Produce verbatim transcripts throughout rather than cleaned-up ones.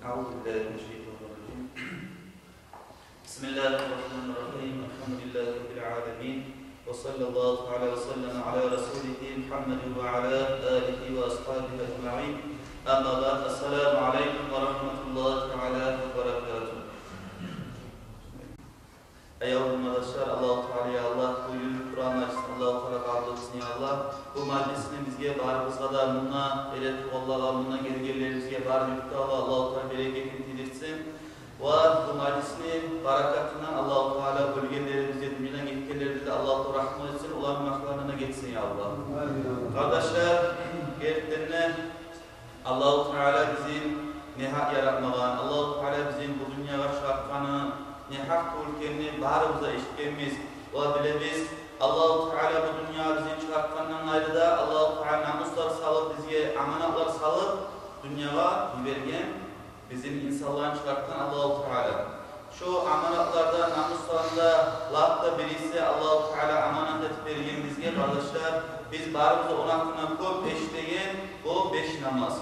أعوذ بالله من الشيطان الرجيم. بسم الله الرحمن الرحيم. الحمد لله رب العالمين. وصلى الله تعالى وسلم على رسوله محمد وعلى آله وأصحابه أجمعين. أما بعد. السلام عليكم ورحمة الله تعالى وبركاته. Аявлу къардашлар, Аллагьу Таала, я Аллагь, бу юрюп турагъан мажлисни Аллагьу Таала къабул этсин, я Аллагь. Бу мажлисни бизге барыбызгъа да, мунда эретургъанлагъа, мунда гелгенлерибизге, бары юртдагъы Аллагьу Таала берекетин тийдирсин. Ва бу мажлисни баракатындан Аллагьу Таала оьлгенлерибизге, дюньядан гетгенлеге де Аллагьу Таала рагьмат этсин, оланы гюнагьларындан да гечсин, я Аллагь. Амин. Къардашлар, гертиден де Аллагьу Таала бизин негьакъ яратмагъан, Аллагьу Таала бизин бу дюньягъа чыгъартгъаны негьакъ тюгюл экенни барыбыз да эшитгенбиз ва билебиз. Аллагьу Таала бу дюньягъа бизин чыгъартгъандан къайры да, Аллагьу Таала намуслар салып, бизге аманатлар салып, дюньягъа йиберген бизин инсанланы чыгъартгъан Аллагьу Таала. Шо аманатлардан, намуслардан да лап да бириси Аллагьу Таала аманат этип берген бизге, къардашлар. Биз барыбыз да ону гьакъында кёп эшитеген бу беш намаз.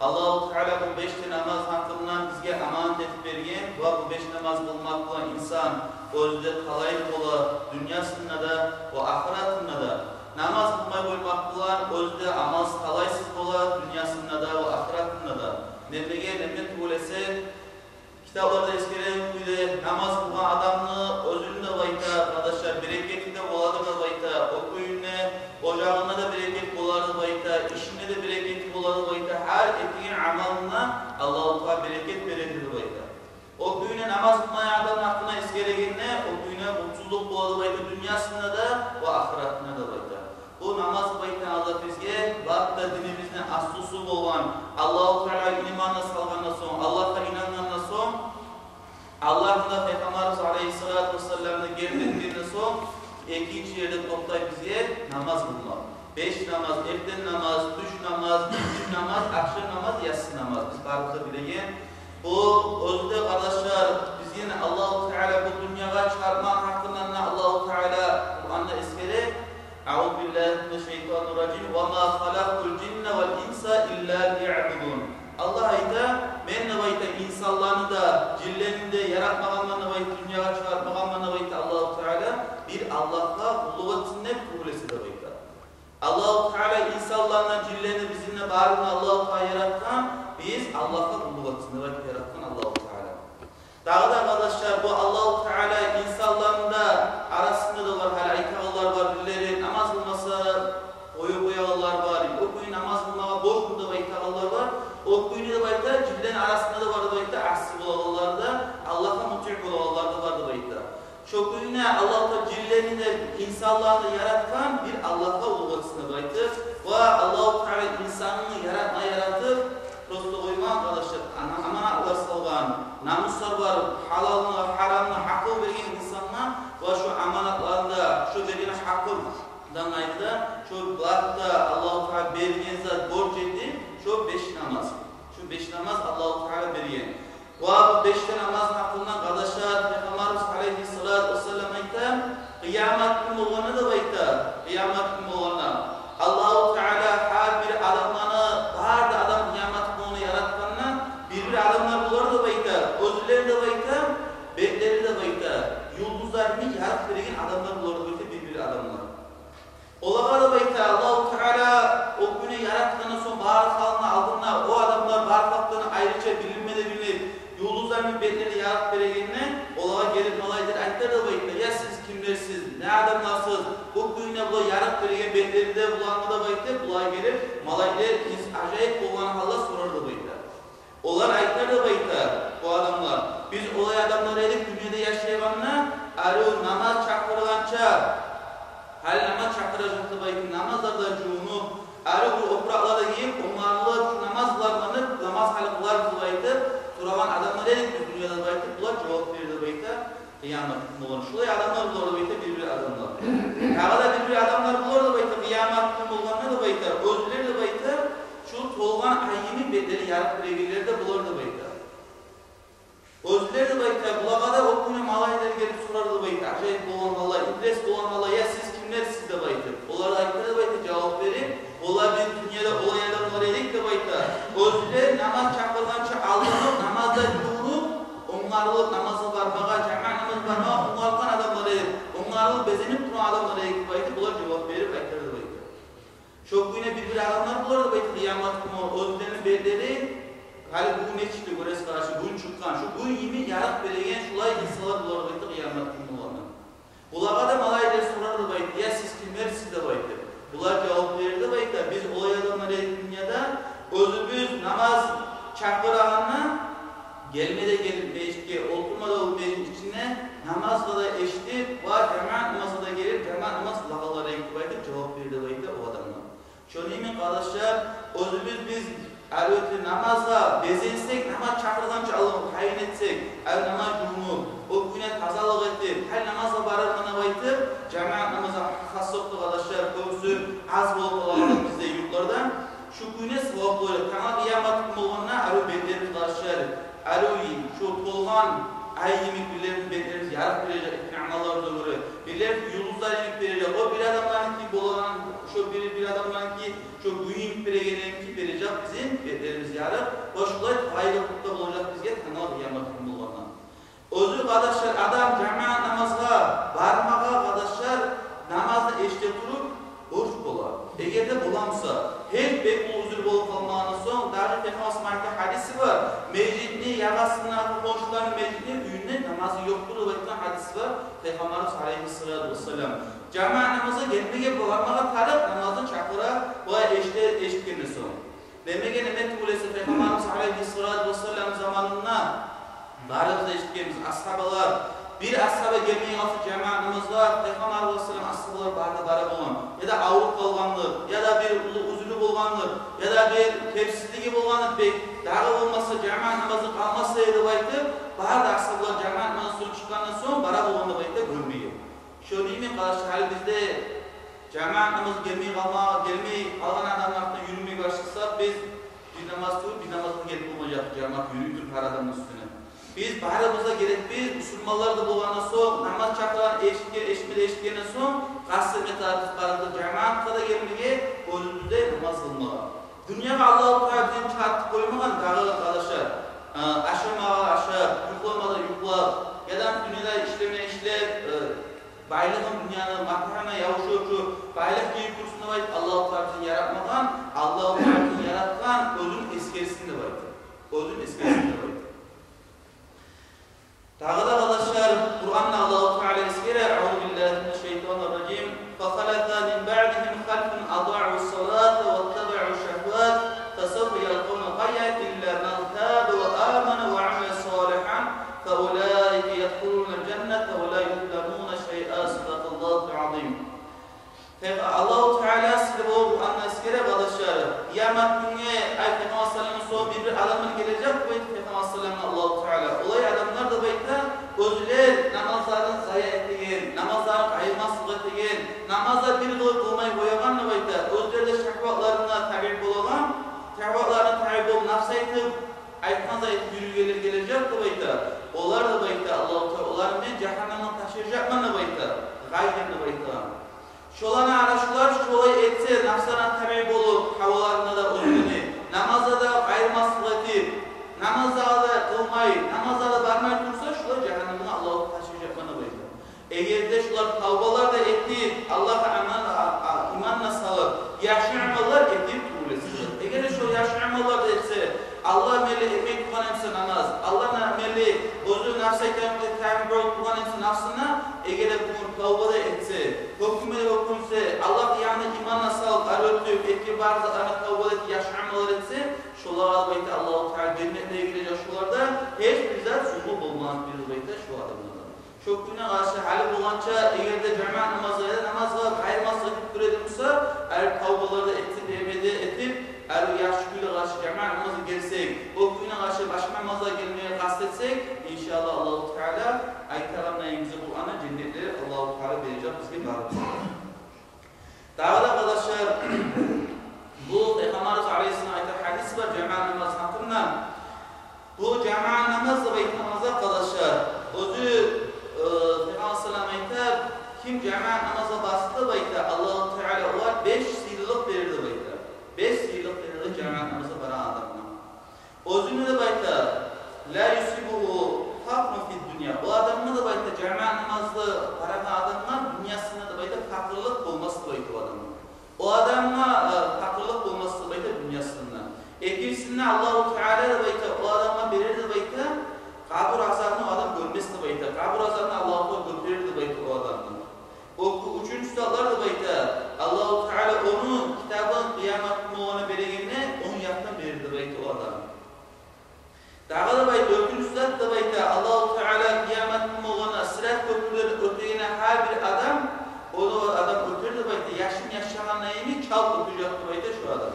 Аллагьу Таала бу беш де намаз гьакъындан бизге аманат этип берген ва бу беш намаз къылмакъ булан инсан оьзю де талайлы бола, дюньясында да ва ахыратында да. Намаз къылмай къоймакъ булан оьзю де амалсыз, талайсыз бола, дюньясында да ва ахыратында да. Немеге, неме тюгюл эсе, китапларда эсгереген кюйде, намаз къылгъан адамны оьзюню де, деп айта, къардашлар, берекети де боладыр, деп айта, о кюйюнде ожагъына да берекет болады, деп айта, ишине де берекети болады, деп айта, гьар этеген амалына Аллагьу Таала берекет береди, деп айта. О кюйюнде намаз къылмайгъан адамны гьакъында эсгерегенде, о кюйюнде мутсузлукъ болады, деп айта, дюньясында да ва ахыратында да, деп айта. Бу намаз, деп айта, Аллагь бизге лап да динибизни аслусу болгъан, Аллагьу Таала иманны салгъандан сонг, Аллагьгъа инангъандан сонг, Аллагьны да, Пайхаммарыбыз алайгьиссалату вассаламны да герти этгенден сонг, экинчи ерде токътай бизге намаз къылмакъ. Беш намаз: эртен намаз, тюш намаз, икинди намаз, ахшам намаз, ясси намаз. Биз барыбыз да билеген. Бу оьзю де, къардашлар, бизин Аллагьу Таала бу дюньягъа чыгъармакъ гьакъындан да Аллагьу Таала Къуранда эсгере: أعوذ بالله من الشيطان الرجيم. وما خلقت الجن والإنس إلا ليعبدون. Аллагь айта: «Мен, — деп айта, — инсанланы да, жинлени де яратмагъанман, — деп айта, — дюньягъа чыгъармагъанман, — деп айта, — Аллагьу Таала, бир Аллагьгъа къуллукъ этсин деп тюгюл эсе», — деп айта. Аллагьу Таала инсанланы, жинлени, бизин де, барын да Аллагьу Таала яратгъан, биз Аллагьгъа къуллукъ этсин деп айтып яратгъан Аллагьу Таала. Дагъы да, къардашлар, бу Аллагьу Таала инсанланы да арасында да бар, гьали айтагъанлар бар, бирлери намаз къылмаса къоюп къоягъанлар бар, о кюйню намаз къылмагъа борчлу деп айтагъанлар бар. О кюйню, деп айта, жинлени арасында да бар, деп айта, асси болагъанлар да, Аллагьгъа мутиъ болагъанлар да бар, деп айта. Шо кюйню Аллагьу Таала жинлени де, инсанланы да яратгъан бир Аллагьгъа къуллукъ этсин деп айтып. Ва Аллагьу Таала инсанны яратма яратып, просто къоймагъан, къардашлар, ана-, аманатлар салгъан, намуслар бар, гьалалны, гьарамны, гьакъыл берген инсангъа, ва шо аманатланы да, шо берген гьакъылдан къайры да, шо бары да Аллагьу Таала берген зат, борч этип, шо беш намаз. Шо беш намаз Аллагьу Таала берген. Ва бу беш де намазны гьакъындан, къардашлар, Пайхаммарыбыз алайгьиссалату вассалам айта: «Къыямат гюн болгъанда, — деп айта, — къыямат гюн болгъанда, Аллагьу Таала гьар бир адамланы, бары да адам къыямат гюнюне яратгъанда, бир-бир адамлар болар, — деп айта, — оьзлери, — деп айта, — бетлери, — деп айта, — юлдузлар йимик ярыкъ береген адамлар болар, — деп айта, — бир-бир адамлар. Олагъа, — деп айта, — Аллагьу Таала о гюню яратгъандан сонг, бары халкъны алдында о адамлар бары халкъдан айрыча билинме де билинип, юлдузлар йимик бетлери ярыкъ берегенде, олагъа гелип малайиклер айтар, — деп айта, — я сиз кимлерсиз, не адамларсыз, бу кюйде булай ярыкъ береген бетлери де булангъы?» — деп айта. Булагъа гелип малайиклер, биз ажайып болгъан гьалда сорар, — деп айта. Олар айтар, — деп айта, — бу адамлар: «Биз олай адамлар эдик, дюньяда яшайгъанда, арив намаз чакъыргъанча, гьали намаз чакъыражакъ, — деп айта, — намазлардан жувунуп, арив опуракълар да гийип, онгарылып, шу намаз къыларман деп, намаз гьали къыларбыз», — деп айтып сорагъан адамлар эдик биз дюньяда, — деп айтып, булар жавап берер, — деп айта. Къыямат гюн болгъанда шулай адамлар болар, — деп айта, — бир-бир адамлар. Дагъы да бир-бир адамлар болар, — деп айта, — къыямат гюн болгъанда, — деп айта, — оьзлери, — деп айта, — шу толгъан ай йимик бетлери ярыкъ берегенлер де болар, — деп айта. — Оьзлери, — деп айта, — булагъа да о гюню малайиклер гелип сорар, — деп айта, — ажайып болгъан гьалда, интерес болгъан гьалда: «Я сиз кимлерсиз?» — деп айтып. Олар да айтар, — деп айта, — жавап берип: «Олар, биз дюньяда олай адамлар эдик, — деп айта, — оьзлери намаз чакъыргъанча алданып, бетлери, гьали бугюн нечикде гёресиз, къардашлар, гюн чыкъгъан, шу гюн йимик ярыкъ береген шулай инсанлар болар деп айта къыямат гюн болгъанда. Булагъа да малайиклер сорар деп айта: «Я сиз кимлерсиз?» деп айта. Булар жавап берер деп айта: «Биз олай адамлар эдик дюньяда, оьзюбюз намаз чакъырагъанда гелме де гелип межитге, олтурма да олтуруп межитни ичинде, намазгъа да эшитип, ва жамаат намазгъа да гелип, жамаат намаз къылагъанлар эдик», — деп айтып жавап берер деп айта о адамлар. Шону йимик, къардашлар, оьзюбюз биз гьар вакъти намазгъа безенсек, намаз чакъыргъанча алгъа тайин этсек, гьар намаз жувунуп, о кюйде тазалыкъ этип, гьали намазгъа барарман деп айтып, жамаат намазгъа хас сокъду, къардашлар, кёбюсю аз болуп къалгъан бизде юртларда. Шу кюйде савап болар. Тангала къыямат гюн болгъанда арив бетлерибиз, къардашлар, арив, шу толгъан ай йимик бирлерибизни бетлерибиз ярыкъ бережек, этген амалларыбызгъа гёре. Бирлерибизни юлдузлар йимик бережек. О бир адамларныки болгъан, шо бир, бир адамларныки, шо гюн йимик берегенлериники бережек бизин бетлерибиз ярыкъ. Ва шулай къолайлыкъ да болажакъ бизге тангала къыямат гюн болгъанда. Оьзю, къардашлар, адам жамаат намазгъа бармагъа, къардашлар, намазны эшите туруп борч бола. Эгер де бола буса, гьеч бек уллу узур болуп къалмагъан сонг, даже Пайхаммар саллаллагьу алайгьи ва салламны гьадиси бар: межитни ягъасындагъы, къоншуланы межитни, уьюнде намазы ёкъдур деп айтгъан гьадиси бар Пайхаммарыбыз алайгьиссалату вассалам. Жамаат намазгъа гелмеге, бармагъа тарыкъ, намазны чакъыра ва эшите, эшитгенден сонг. Демек, неме тюгюл эсе, Пайхаммарыбыз алайгьиссалату вассалам заманында барыбыз да эшитгенбиз, асгьабалар, бир асгьаба гелмей къалса жамаат намазгъа, Пайхаммар алайгьиссалам асгьабалар бары да бара болгъан, яда авруп къалгъандыр, яда бир уллу узуру болгъандыр, яда бир кепсизлиги болгъандыр, бек дагъы болмаса жамаат намазгъа къалмас эди деп айтып, бары да асгьабалар жамаат намаздан сонг, чыкъгъандан сонг бара болгъан деп айта, гёрмеген. Шону йимик, къардашлар, гьали бизде жамаат намазгъа гелмей къалма, гелмей къалгъан адамланы артындан юрюмеге башласакъ, биз бир намаз тюгюл, бир намазгъа гелип болмажакъ, жамаат юрюй туруп гьар адамны уьстюне. Биз барыбыз да герекбиз, бусурманлар да болгъандан сонг, намаз чакъыргъан эшитген, эшитме де эшитгенден сонг, къаст этме тарыкъбыз барыбыз да жамаатгъа да гелмеге, оьзюбюз де намаз къылмагъа. Дюньягъа Аллагьу Таала бизин чарт этип къоймагъан дагъы, къардашлар, ашамагъа ашап, юхламагъа юхлап, яда дюньяда ишлеме ишлеп, э, байлыгъын, дюньяны матагьына ябуша-ябуша байлыкъ гийип турсун деп айтып Аллагьу Таала бизин яратмагъан. Аллагьу Таала бизин яратгъан оьзюн эсгерсин деп айтып. Оьзюн эсгерсин деп айтып. Дагъы да, къардашлар, Къуранда Аллагьу Таала эсгере: أعوذ بالله من الشيطان الرجيم. فخلف من بعدهم خلف أضاعوا الصلاة واتبعوا الشهوات فسوف يلقون غيا إلا من تاب وآمن وعمل صالحا فأولئك يدخلون الجنة ولا يظلمون شيئا. صدق الله العظيم. Пайхам-, Аллагьу Таала сыйлы болгъан Къуранда эсгере, къардашлар, къыямат гюнге, ай, Пайхаммар саллаллагьу алайгьи ва саллам, бир-бир адамлар гележек деп айта Пайхаммар саллаллагьу алайгьи ва саллам, Аллагьу Таала олай адамлар деп айта, оьзлер намазларын зая этеген, намазларын къайырмаслыкъ этеген, намазлар бир де къылмай къоягъан деп айта, оьзлер де шагьватларына табиъ болагъан, шагьватларына табиъ болуп, напс айтып, айтгъан зат этип юрюйгенлер гележек деп айта. Олар деп айта Аллагьу Таала, оланы мен жагьаннемге ташыражакъман деп айта, гъайдан деп айта. Шоланы ара шолар шолай этсе, напсларына табиъ болуп, гьаваларына да оьзлени, намазлар да къайырмаслыкъ этип, намазлар да къылмай, намазлар да бармай турса, шолар жагьаннемге Аллагьу Таала ташыражакъман деп айта. Эгер де шолар тавбалар да этип, Аллагьгъа иман, а, а, иман да салып, яхшы амаллар этип тюгюл эсе, эгер де шо яхшы амаллар да этсе, Аллагь мели этмей тургъан эсе намаз, Аллагь мели оьзю напс айтгъан кюйде табиъ болуп тургъан эсе напсына, эгер де бугюн тавба да этсе, гьёкюнме де гьёкюнсе, Аллагьны янына иман да салып, арив этип, этген бар затларына тавба да этип, яхшы амаллар этсе, шолагъа, деп айта, Аллагьу Таала женнетлеге гирежек, шоларда гьеч бир зат зулму болмас деп айта шо адамлагъа. Шо кюйде, къардашлар, гьали болгъанча, эгер де жамаат намазгъа, яда намазгъа къайырмаслыкъ этип тура эди буса, гьали тавбалар да этип, эме де этип, гьали яхшы кюйде, къардашлар, жамаат намазгъа гелсек, о кюйде, къардашлар, башгъа намазгъа гелмеге къаст этсек, иншааллагь, Аллагьу Таала айтагъандай бизге Къуранда женнетлер Аллагьу Таала бережек бизге барыбызгъа. Дагъы да, къардашлар, бу Пайхаммарыбыз алайгьиссалам айтгъан гьадис бар жамаат намаз гьакъында. Бу жамаат намаз деп айтгъан зат, къардашлар, оьзю, э, Пайхаммар саллаллагьу алайгьи ва саллам айта, ким жамаат намазгъа барса деп айта, Аллагьу Таала огъар беш сыйлылыкъ берер деп айта. Беш сыйлылыкъ берер жамаат намазгъа барагъан адамгъа. Оьзюню деп айта, لا يصيبه فقر في الدنيا. О адамгъа деп айта, жамаат намазгъа барагъан адамгъа дюньясында деп айта, пакъырлыкъ болмас деп айта о адамгъа. О адамгъа, э, пакъырлыкъ болмас деп айта дюньясында. Экинчисинде Аллагьу Таала деп айта, о адамгъа берер деп айта, къабур азабын о адам гёрмес деп айта. Къабур азабын Аллагьу Таала гётерер деп айта о адамны. О уьчюнчю затлар деп айта, Аллагьу Таала ону китабын къыямат гюн болгъанда берегенде онг якъдан берер деп айта о адам. Дагъы да деп айта, дёртюнчю зат деп айта, Аллагьу Таала къыямат гюн болгъанда Сырат кёпюрден оьтеген гьар бир адам, ону адам оьтер деп айта, яшын яшагъанда йимик чалт оьтежек деп айта шо адам.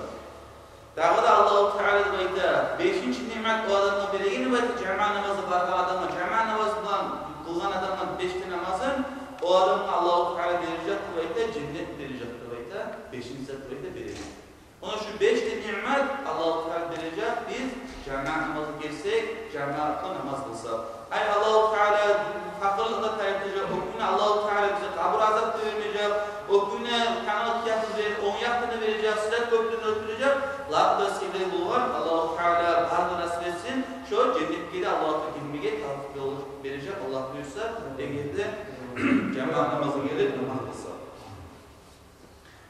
Дагъы да Аллагьу Таала деп айта, бешинчи ниъмат о адамгъа береген деп айта, жамаат намазгъа баргъан адамгъа, жамаат намаз булан къылгъан адамгъа беш де намазын, о адамгъа Аллагьу Таала бережек деп айта, женнет бережек деп айта, бешинчи зат деп айта береген. Она шу беш де ниъмат Аллагьу Таала бережек, биз жамаат намазгъа гелсек, жамаатгъа намаз къылсакъ. Ай, Аллагьу Таала факъырлыкъгъа тайдырмажакъ, о гюн Аллагьу Таала бизге къабур азап да бермежек, о гюн тангала киятны бизге онг якъдан да бережек, Сырат кёпюрден оьтдюрежек, лап да сыйлы болгъан, Аллагьу Таала барын да насип этсин, шо женнетге де Аллагьу Таала гирмеге тавфикъ бережек, Аллагь буюрса, эгер де жамаат намазгъа гелип намаз къылсакъ.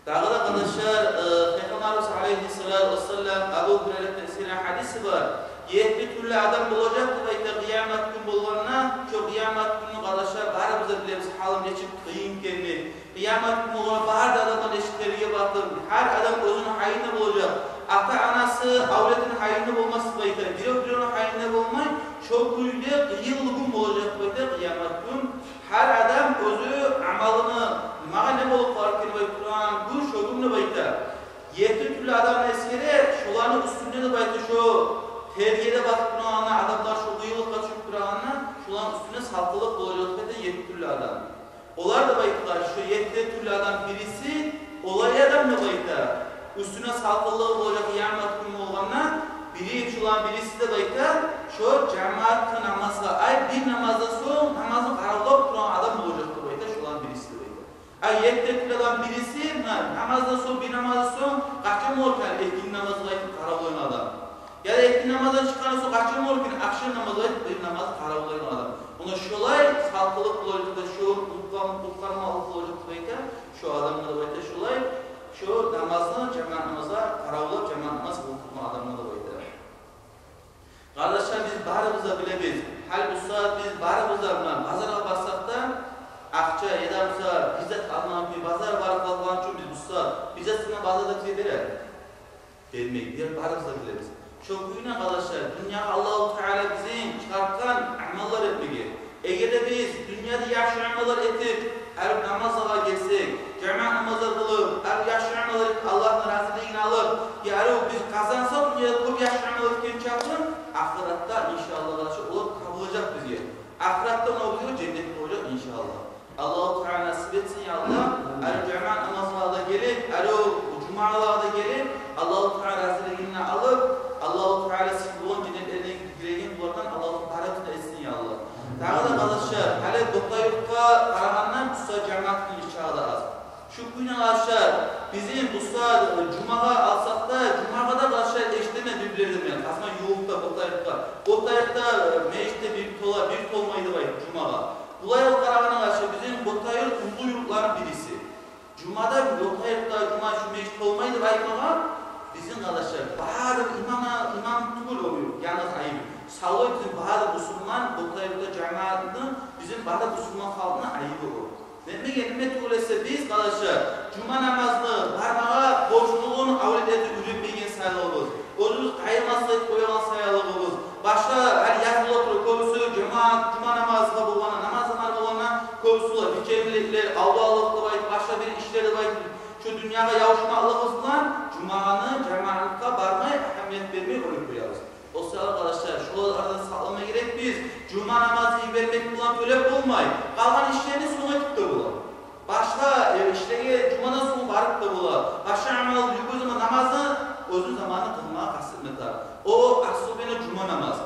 Дагъы да, къардашлар, э, Пайхаммарыбыз алейгьиссалату вассалам Абу Гьурайратдан эсгерген гьадиси бар. Етти тюрлю адам болажакъ деп айта къыямат гюн болгъанда, шо къыямат гюнню, къардашлар, барыбыз да билебиз гьалы нечик къыйын экенни. Къыямат гюн болгъанда бары да адамлар эшиктерге батып, гьар адам оьзюню гьайында болажакъ. Ата-анасы авлетини гьайында болмас деп айта, бирев биревню гьайында болмай, шо кюйде къыйынлы гюн болажакъ деп айта къыямат гюн. Гьар адам оьзю амалыны, магъа не болуп къалар экен деп айтып турагъан гюн шо гюн деп айта. Етти тюрлю адамны эсгере, шоланы уьстюнде деп айта, шо тергеде батып турагъанда, адамлар шо къыйынлыкъгъа тюшюп турагъанда, шоланы уьстюнде салкъынлыкъ болажакъ деп айта етти тюрлю адам. Олар деп айта, шо етти тюрлю адам бириси, олай адам деп айта, уьстюне салкъынлыгъы болажакъ къыямат гюн болгъанда, бири, шоланы бириси деп айта, шо жамаатгъа намазгъа, ай, бир намаздан сонг намазны къаравуллап турагъан адам болажакъ деп айта, шоланы бириси деп айта. Ай, етти тюрлю адам бириси, на-, намаздан сонг, бир намаздан сонг, къачан болур экен экинни намазгъа айтып къаравуллайгъан адам. Яда экинни намаздан чыкъгъан сонг къачан болур экен ахшам намазгъа айтып бир намазны къаравуллайгъан адам. Муна шолай салкъынлыкъ болажакъ да, шо къуткъарма-, къуткъармалыкъ болажакъ деп айта, шо адамгъа деп айта шолай, шо намазны, жамаат намазгъа къаравуллап, жамаат намаз къылып тургъан адамгъа деп айта. Къардашлар, биз барыбыз да билебиз. Гьали бу сагьат биз барыбыз да муна базаргъа барсакъ да, акъча яда буса бир зат алмагъа бир базар барып къалгъан учун биз бу сагьат бир зат сама базарда бизге берер? Бермей, бир барыбыз да билебиз. Шо кюйде, къардашлар, дюньягъа Аллагьу Таала бизин чыгъартгъан амаллар этмеге. Эгер де биз дюньяда яхшы амаллар этип, арив намазлагъа гелсек, жамаат намазлар къылып, арив яхшы амаллар этип, Аллагьны разилигин алып, я арив биз къазансакъ дюньяда кёп яхшы амал этген чакъы, ахыратда, иншааллагь, къардашлар, олар табулажакъ бизге. Ахыратда ону бизге женнет болажакъ, иншааллагь. Аллагьу Таала насип этсин, я Аллагь. Арив жамаат намазлагъа да гелип, арив жумагъалагъа да гелип, Аллагьу Таала разилигин алып, Аллагьу Таала сыйлы болгъан женнетлерине гиреген булардан Аллагьу Таала барыбызны да этсин, я Аллагь. Дагъы да, къардашлар, гьали Ботаюртгъа къарагъанда бу сагьат жамаатны ичи де аз. Шу кюйде, къардашлар, бизин бу сагьат, э, жумагъа алсакъ да, жумагъа да, къардашлар, эшитемен бир-бирлерден мен, къасыма ювукъда Ботаюртгъа. Ботаюртгъа, э, межит де бир тола, бир толмай деп айта жумагъа. Булай алып къарагъанда, къардашлар, бизин Ботаюрт уллу юртланы бириси. Жумада, Ботаюртда жума шу межит толмай деп айтмагъа, бизин, къардашлар, бары имам, имам тюгюл о, янгыз айып. Савлай бизин бары бусурман Ботаюртда жамаатны, бизин бары бусурман халкъны айыбы о. Неге, неге тюгюл эсе биз, къардашлар, жума намазны бармагъа борчлугъун авлетлеге уьйретмеген саялыбыз, оьзюбюз къайырмаслыкъ этип къоягъан саялыбыз, башгъа, гьали яз бола тура, кёбюсю жамаат, жума намазгъа болгъанда, намазгъа болгъанда, кёбюсю ола бичемликлер, авлалыкъ деп айтып, башгъа бир ишлер деп айтып, шу дюньягъа ябушмакълыгъыбыз булан жуманы жамаатгъа бармай, агьамият бермей къоюп къоябыз. О саялы, къардашлар, шолардан сакъланма герекбиз. Жума намазны йибермек булан тёлеп болмай, къалгъан ишлени сонг этип де бола. Башгъа, э, ишлеге жумадан сонг барып да бола. Башгъа амал, любой заман намазны оьзюню заманында къылмагъа къаст этме тарыкъ. О особенно жума намаз.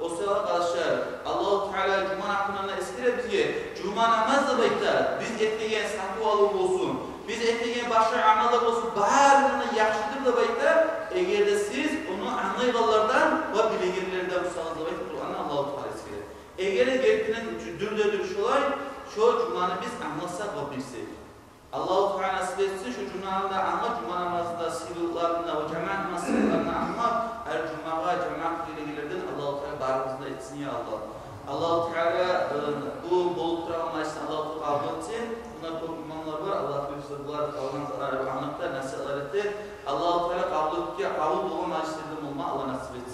О саялы, къардашлар, Аллагьу Таала жуманы гьакъында эсгере бизге, жума намаз деп айта, биз этеген сатыв-алыв болсун, биз этеген башгъа амаллар болсун, барындан яхшыдыр деп айта, эгер де сиз ону англайгъанлардан ва билегенлерден болсагъыз деп айтып, Къуранда Аллагьу Таала эсгере. Эгер де гертиден дюр де дюр шолай, шо жуманы биз англасакъ ва билсек. Аллагьу Таала насип этсин, шо жуманы да англап, жума намазны да сыйлылыкъларын да, ва жамаат намазны сыйлылыкъларын да англап, гьар жума Барыбызны да этсин, я Аллагь. Аллагьу Таала, э, бу болуп турагъан мажлисни Аллагьу Таала къабул этсин. Мунда кёп имамлар бар, Аллагь буюрса, булар къалгъан аныкъда насигьатлар этер. Аллагьу Таала къабул этген, къабул болгъан мажлислерден болма Аллагь насип этсин.